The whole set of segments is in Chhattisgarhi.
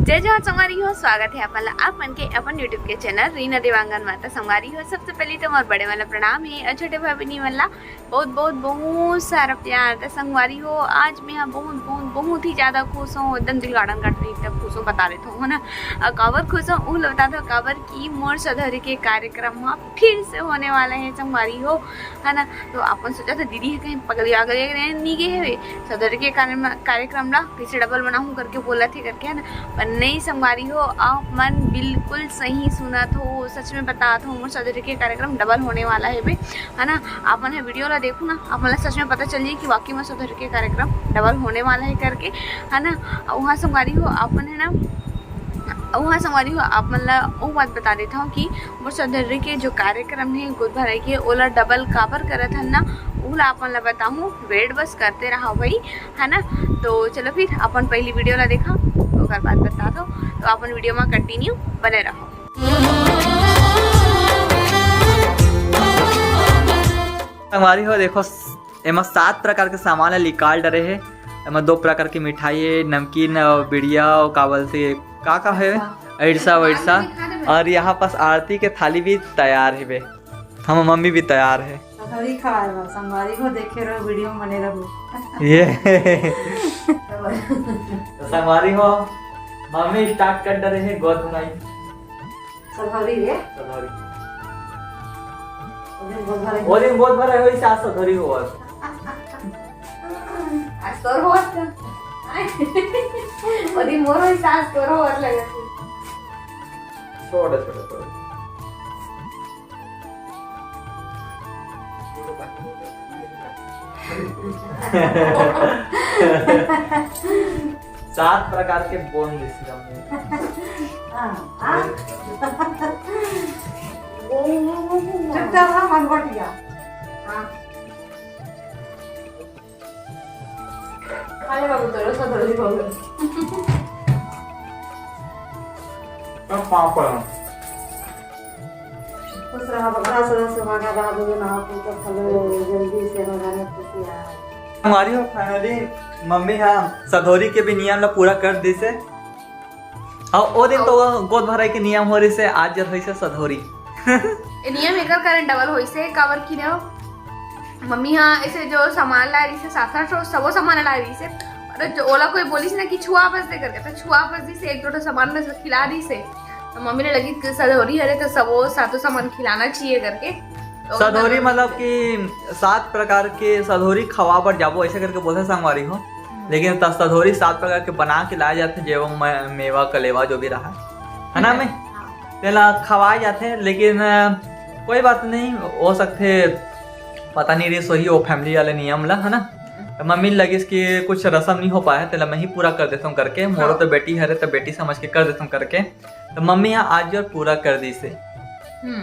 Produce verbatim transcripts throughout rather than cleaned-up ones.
जय जोहार संगवारी हो, स्वागत हे आप मन ला आप मन के अपन YouTube के चैनल रीना देवांगन मा। त संगवारी हो, सबसे पहली तो मोर बड़े मन ला प्रणाम हे और छोटे भाई बहिनी मन ला बहुत बहुत बहुत सारा प्यार। त संगवारी हो, आज मैं हा बहुत बहुत बहुत ही ज्यादा खुश हूँ, एकदम दिल गार्डन गार्डन एकदम खुश हूँ, बता देत हूँ, है ना। और काबर खुश हूँ, उ ला बता दो, काबर कि मोर सधौरी के कार्यक्रम हा फिर से होने वाला है संगवारी हो, है ना। तो अपन सोचा था दीदी हे कहीं पगली आगली हे, नहीं गे हवे सधौरी के कार्यक्रम, कार्यक्रम ला कैसे डबल बनाहूँ करके बोलत हे करके, है ना। पर नहीं संगवारी हो, आप मन बिल्कुल सही सुनत हो, सच में बतात हो, मोर सधौरी के कार्यक्रम डबल होने वाला हे बे, है ना। आप मन हे वीडियो ला देखो ना, आप मन ला सच में पता चल जाई कि वाकई में सधौरी के कार्यक्रम डबल होने वाला हे करके, है ना। और वहाँ संगवारी हो, आप मन हे ना, अउ हाँ संगवारी हो, आप मन ला अउ बात बता देत हव कि मोर सधौरी के जो कार्यक्रम हे गोद भराई के, ओला डबल काबर करत हन ना, उ ला आप मन ला बताहूँ। वेट बस करते रहा भाई, है ना। तो चलो फिर अपन पहली वीडियो ला देखा, ओकर बाद बता दो। तो अपन वीडियो में कंटिन्यू बने रहो। संगवारी हो, देखो, एमा सात प्रकार के सामान ला निकाल डरे हे। एमा दो प्रकार के मिठाई हे, नमकीन अउ बिड़िया अउ का बोलथे, का का हे, हाँ। अइरसा वइरसा। हाँ, दिखा दे बेटा। और यहाँ पास आरती के थाली भी तैयार हे बे, हमर मम्मी भी तैयार हे। सधौरी खाए बर संगवारी हो, देखे रहो, वीडियो में बने रहो। ये। तो संगवारी हो, मम्मी स्टार्ट कर डरे हे गोद भराई। सधौरी रे। सधौरी। ओ दिन गोद भराई। ओ दिन गोद भराई होइस, आज सधौरी होवत। आज तोर होवत। ओ दिन मोर होइस, आज तोर होवत लगत हे। छोटे, छोटे, छोटे। सात प्रकार के बोन दिस गा में। हाँ, हाँ। चुपचाप रह, मन बटिया। हाँ। अरे बाबू, तोरो सधौरी हो गए। सब पापड़ हैं। खुश रहा, बड़ा सदा सुहागा रहा, दूध ना हो तो फलो, जल्दी से हो जाने खुशियाँ। हमारी हो finally मम्मी हा सधौरी के भी नियम ला पूरा कर दिसे। अउ ओ दिन तो वो गोद भराई के नियम हो रहिसे, आज जर होइसे सधौरी। ए नियम एकर कारण डबल होइसे, काबर कि ना मम्मी हा ऐसे जो सामान लाए रहिसे, सात आठ ठो सबो सामान लाए रहिसे, और जो ओला कोई बोलिस ना कि छुआ बस दे करके, तो छुआ बस दिसे, एक दो ठो सामान में से खिला दिसे। तो मम्मी ला लगिस कि सधौरी हरे तो सबो सातो सामान खिलाना चाहिए करके। तो सधौरी मतलब कि सात प्रकार के सधौरी खवा बर जाबो, ऐसे करके बोलथे संगवारी हो। हम्म। लेकिन त सधौरी सात प्रकार के बना के लाए जाथे, जेमा म-, मेवा कलेवा जो भी रहा, है ना, में हाँ। तेला खवाए जाथे। लेकिन अ, कोई बात नहीं, हो सकथे पता नहीं रहिस होही वो family वाले नियम ला, है ना। तो मम्मी लगिस कि कुछ रसम नहीं हो पाए, तेला मैं ही पूरा कर देता हूँ करके, मोरो हाँ। तो बेटी हरे तो बेटी समझ के कर देता हूँ करके। तो मम्मी हा आज जोर पूरा कर दिसे। हम्म।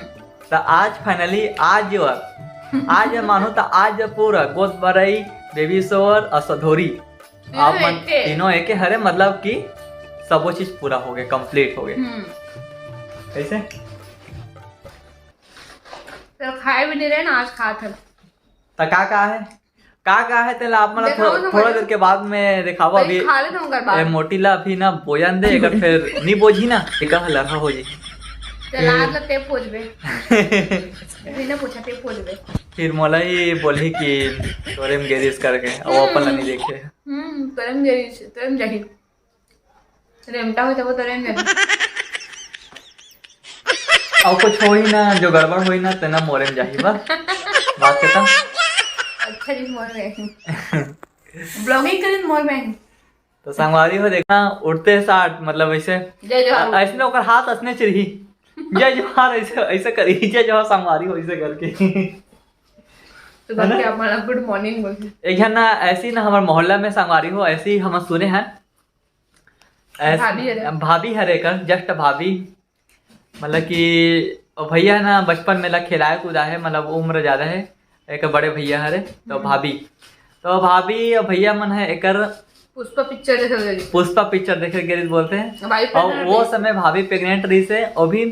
त आज finally, आज जो, आज जो मानो त आज जो पूरा गोद बरई, baby shower और सधौरी, तीनों आप मन एके। तीनों एके हरे, मतलब कि सबो चीज पूरा हो गए, complete हो गए। हम्म। कैसे? तो खाए भी नहीं रहे ना, आज खात हन। त का का है? का का है तेला आप मन ला देखाओ थो-, ना थोड़ा मुझे। देर के बाद में देखाबो। नहीं, अभी खा लेना ओकर बाद। ए, मोटी ला अभी ना बोजन दे, अगर फिर नहीं बोजी ना, एका लड़हा हो जाही। चल, आज ला ते पोजबे। अभी ना पूछा, ते पोजबे। फिर मोला ही बोलही कि तोरे में गिरिस करके, अब अपन ला नहीं देखे। हम्म, तोरे में गिरिस, तोरे में जाही। रेमटा होई तब तो रेम जाही। अउ कुछ होई ना, जो गड़बड़ होई ना, तेना मोरे में जाही बस। बात खत्म। अच्छा जी, मोर में। Vlogging करिन मोर में। तो संगवारी हो देखना, उठते साथ, मतलब, ऐसे, जय जोहार। ऐसने ओकर हाथ ऐसने चिरही। जय जोहार, ऐसे, ऐसे करी, जय जोहार संगवारी हो, ऐसे करके। तो है ना? बाकी आप हमारा good morning बोल। एक झन ना, ऐसी ना, हमारे मोहल्ला में संगवारी हो, ऐसी हम सुने हैं। ऐस-, भाभी हरे। भाभी हरे कर, just भाभी। मतलब कि ओ भैया है ना, बचपन में ला खिलाए कूदा है, मतलब उम्र ज्यादा है, एक बड़े भैया हरे, तो हम्म। भाभी, तो भाभी और भैया मन है एकर पुष्पा picture देखे गए। पुष्पा picture देखे गए बोलते हैं। भाई और pregnant वो रही। समय भाभी pregnant रही से, वो भी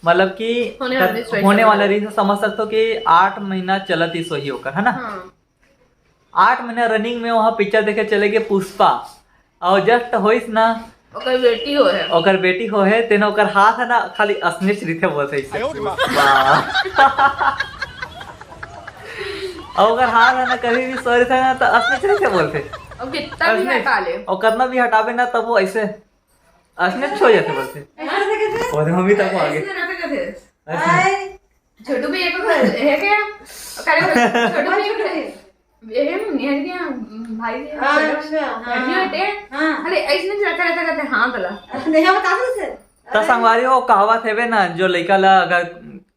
मतलब कि होने वाला रही से, होने वाला रही से, समझ सकते हो कि आठ महीना चलत ही सोही ओकर, है ना? हाँ। आठ महीना running में वहाँ picture देखे चले गए पुष्पा, और just होइस ना, ओकर बेटी हो है। ओकर बेटी हो है, तेन ओकर हाथ है ना, खाली असनेच रिथे बोलथे इसे। वाह। अउ ओकर हाथ है ना, कभी भी सो रिथे ना, तो असनेच रिथे बोलथे। अब कितना भी असनेच। हटा ले। अउ कतना भी हटाबे ना, तब वो ऐसे असनेच हो जाथे बोलथे। ऐसे कैसे? और हम भी तब आगे। ऐसे ना कैसे? ऐसे। आए। छोटू भी एक बार है क्या? करे छोटू भी एक बार है। ये है निहर के यहाँ, भाई जी, अच्छा, हाँ। नहीं हटे। हाँ। अरे, ऐसे नहीं रहता, रहता, रहता, हाँ, बोला। नहीं, हम बता दो सर। त संगवारी हो, कहावत हेवे ना, जो लइका ला अगर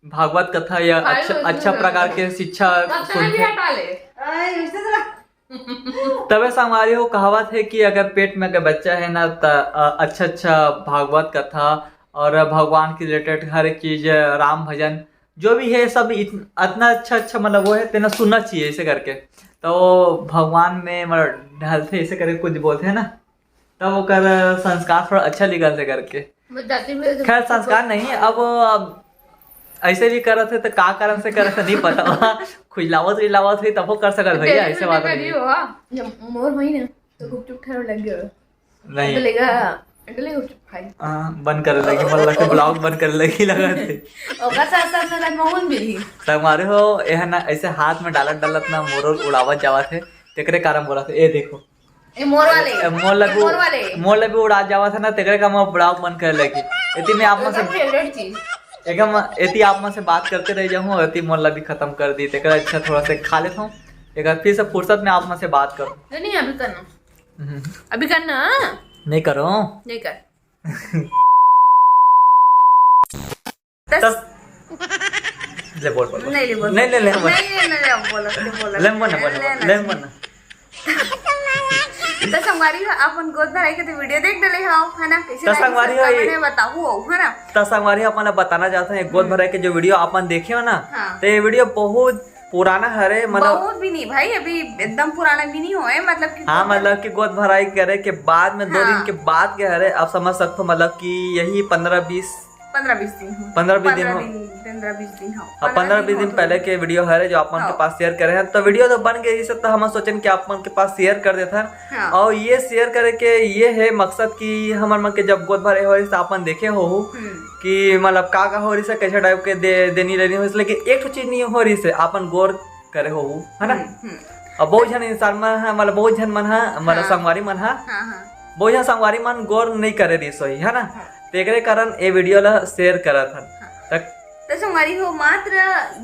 भागवत कथा या भाई अच्छा, उसमें अच्छा रहता प्रकार है। के शिक्षा अब तो भी सुनथे। हटा ले। आए, उससे तो तबे संगवारी हो, कहावत है कि अगर पेट में अगर बच्चा है ना, त, अ, अच्छा अच्छा भागवत कथा और भगवान के रिलेटेड हर एक चीज, राम भजन, जो भी है सब इत-, इतना अच्छा अच्छा, मतलब, वो है, तेना सुनना चाहिए ऐसे करके। तो भगवान में, मतलब, ढलथे ऐसे करके कुछ बोलथे ना, तब ओकर संस्कार थोड़ा अच्छा निकलथे करके। वो जाति में तो खैर, संस्कार नहीं, अब, अब ऐसे भी करत है तो का कारण से करत है नहीं पता। खुजलावत उजलावत हुई तबो कर सकत भैया, ऐसे बात नहीं। जब मोर होई ना तो गुपचुप खाए लग गयो। नहीं। डलेगा, डलेगा गुपचुप खाई। हाँ, बंद करे लगी, मन लगता ब्लॉग बंद करे लगी लगा थे। ओकर साथ साथ में महून भी। संगवारी हो, यह ना ऐसे हाथ में डालत डालत ना मोर उड़ावत जावत है, तेकरे कारण बोला थे, ए देखो। ए मोर वाले, ए, मोर ला ए भी, मोर वाले। मोर ला भी उड़ा जावत है ना, तेकरे का मैं ब्लॉग बंद करे लगी। एती मैं आप मन से ओकर फेवरेट चीज। एकदम एती आप मन से बात करते रह जाऊँ, एती मोर ला भी खत्म कर दी, तेकर अच्छा थोड़ा से खा लेता हूँ, एक बार फिर से फुर्सत में आप मन से बात करूँ। नहीं, नहीं, अभी करना। हम्म। अभी करना। नहीं करो। नहीं कर। दस। ले बोल, बोल, बोल। नहीं, नहीं बोल। नहीं, नहीं, नहीं, बोल। नहीं, नहीं, नहीं, बोलो, नहीं बोलो। ले बोल ना, बोल ना, ले बोल। ना। ले बोल ना। तो संगवारी हो, अपन गोद भराई के तो वीडियो देख डले हो, है ना? कैसे तो लगी संगवारी सब हो, comment ये में बताओ, है ना? तो संगवारी हो, अपन ला बताना चाहते हैं, गोद हम्म। भराई के जो वीडियो अपन देखे हो ना, हाँ। तो ये वीडियो बहुत पुराना हरे, मतलब बहुत भी नहीं भाई, अभी एकदम पुराना भी नहीं होए, मतलब कि हाँ, गोद मतलब कि गोद भराई करे के बाद में दो हाँ। दिन के बाद के हरे, आप समझ सकते हो, मतलब कि यही पन्द्रह बीस पन्द्रह बीस दिन हो। पन्द्रह बीस दिन पन्द्रह हो। दिन, पन्द्रह बीस दिन हो। हाँ, पन्द्रह बीस दिन हो तो पहले के वीडियो हरे जो आप मन के हाँ। पास शेयर करे हैं। तो वीडियो तो बन गई, इसे तो हम सोचन कि आप मन के पास शेयर कर देथन। हाँ। और ये शेयर करे के ये है मकसद कि हमर मन के जब गोद भरे हो रही तो आप मन देखे हो हम्म। कि मतलब का का हो रही से, कैसे टाइप के दे, देनी लेनी हो रही से, लेकिन एक ठो चीज नहीं हो रही से, आपन गौर करे हो, है ना? हम्म, हम्म। अब बहुत झन इंसान मन है, मतलब बहुत झन मन है, मतलब हाँ। संगवारी मन है, हाँ, हाँ। बहुत झन संगवारी मन गौर नहीं करे रही सोई, है ना? हाँ। तेकरे कारण ए वीडियो ला शेयर करत हन। हाँ। तक तो संगवारी हो, मात्र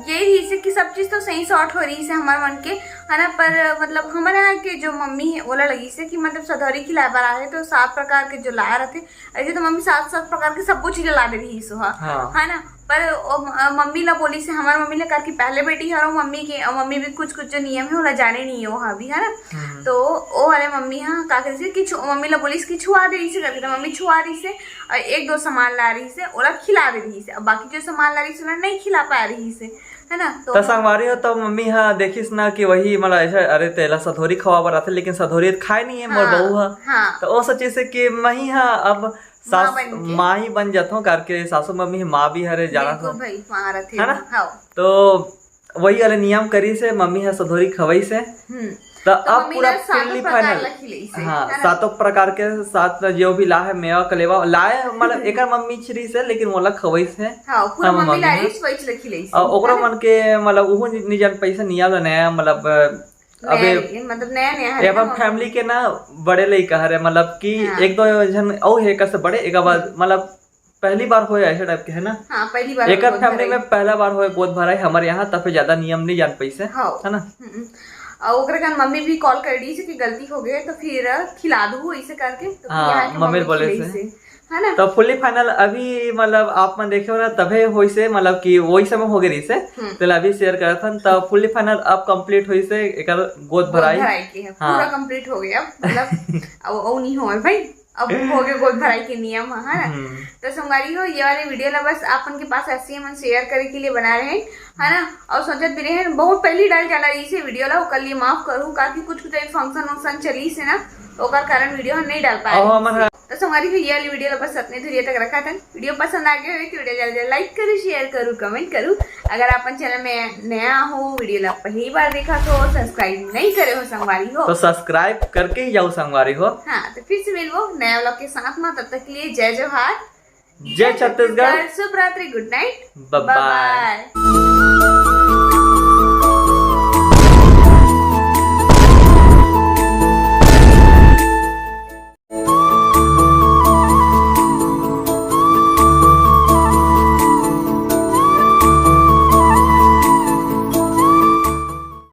यही रही से कि सब चीज तो सही सॉर्ट हो रही से हमार मन के, है ना? पर मतलब हमारे यहाँ के जो मम्मी है, ओला लगी से कि मतलब सधौरी खिलाए बर आहे, तो सात प्रकार के जो लाए रहते, ऐसे तो मम्मी सात, सात प्रकार के सबो चीज ला दे रही सो, हाँ। हाँ। है ना? पर ओ, अ, मम्मी ला बोली से, हमार मम्मी ला करके पहले बेटी हरो मम्मी के, और मम्मी भी कुछ कुछ जो नियम है, ओला जाने नहीं हो, हाँ भी, है ना? हम्म। तो ओ वाले मम्मी, हाँ, का करी से कि छु-, मम्मी ला बोली से कि छुआ दे रही से करके, तो मम्मी छुआ रही से, और एक दो सामान ला रही से, ओला खिला दे रही से। अब बाकी जो सामान ला रही से, ओला नहीं खिला पा रही से, है ना? तो तो संगवारी हो, तो मम्मी हा देखिस ना कि वही, मतलब, ऐसा, अरे, तेला सधोरी खवा बर आथे, लेकिन सधोरी तो खाए नहीं है मोर हाँ, बहू हा। हाँ। तो ओ सोचिस कि मही हा अब सास, माँ बन के। माँ ही बन जाथों करके, सासू मम्मी माँ भी हरे जाना बिल्कुल थो। भाई, माँ रथे है ना? हाँ। तो वही वाले नियम करी से, मम्मी हा सधोरी खवई से। हम्म। तो तो अब मम्मी पूरा ला सातों fully प्रकार final। ला खिलई से, हाँ, है ना? सातों प्रकार के साथ जो भी ला है, मेवा कलेवा लाए, मतलब, एकर मम्मी छरी से, लेकिन मोला खवई से। हाँ, पूरा हम मम्मी मम्मी ला है। रिस वही ला खिलई से, और ओकरो है ना? मन के, मतलब, उहू नि-, निजन पैसा निया ला नया, मतलब, नया अबे, नहीं, मतलब, नया नया है ये ना अपन मम्मी। Family के ना बड़े लइका हरे, मतलब कि हाँ। एक दो झन अउ हे एकर से बड़े, एक बाद, हम्म। मतलब, पहली बार होए ऐसे टाइप के, है ना? हाँ, पहली बार एकर गोद family भराई। में पहला बार होए गोद भराई हमारे यहाँ, तब ज्यादा नियम नहीं जान पाइस है, हाँ। है ना? हम्म। और ओकरे कारण मम्मी भी कॉल कर दी कि गलती हो गई, तो फिर खिला दू इसे करके, तो फिर हाँ, यहाँ के मम्मी मम्मी बोले खिलाई से। से, है ना? तो fully final अभी, मतलब, आप मन देखे हो ना, तभे होइस है, मतलब कि वही समय हो गए रहिस है। हम्म। तो अभी शेयर करत हन, तो fully final अब complete होइस है, एकर गोद गोद भराई। भराई के है, हाँ। पूरा complete हो गया, मतलब, अब, अब नहीं होए भाई। अब हो गए गोद भराई के नियम, है ना? हम्म। तो संगवारी हो, ये वाले वीडियो ला बस आप मन के पास ऐसे ही हमन शेयर करे के लिए बना रहे हैं, है ना? और सोचत भी रहे हैं, बहुत पहली डाल जाला रही से वीडियो ला, ओकर लिए माफ करूँ, काफी कुछ कुछ फंक्शन वंक्शन चली से ना, ओकर कारण वीडियो हम नहीं डाल पाए अब रहे हमन से। तो संगवारी हो, ये वाली वीडियो ला बस अतने दूरिया तक रखत हन। वीडियो पसंद आ गया हो तो वीडियो जल्दी जल्दी लाइक करू, शेयर करू, कमेंट करू। अगर अपन चैनल में नया हो, वीडियो ला पहली बार देखत हो, सब्सक्राइब नहीं करे हो संगवारी हो, तो सब्सक्राइब करके ही जाओ संगवारी हो। हाँ, तो फिर से मिलबो नया व्लॉग के साथ में। तब तक के लिए जय जोहार, जय छत्तीसगढ़। शुभ रात्रि, गुड नाइट, बाय बाय।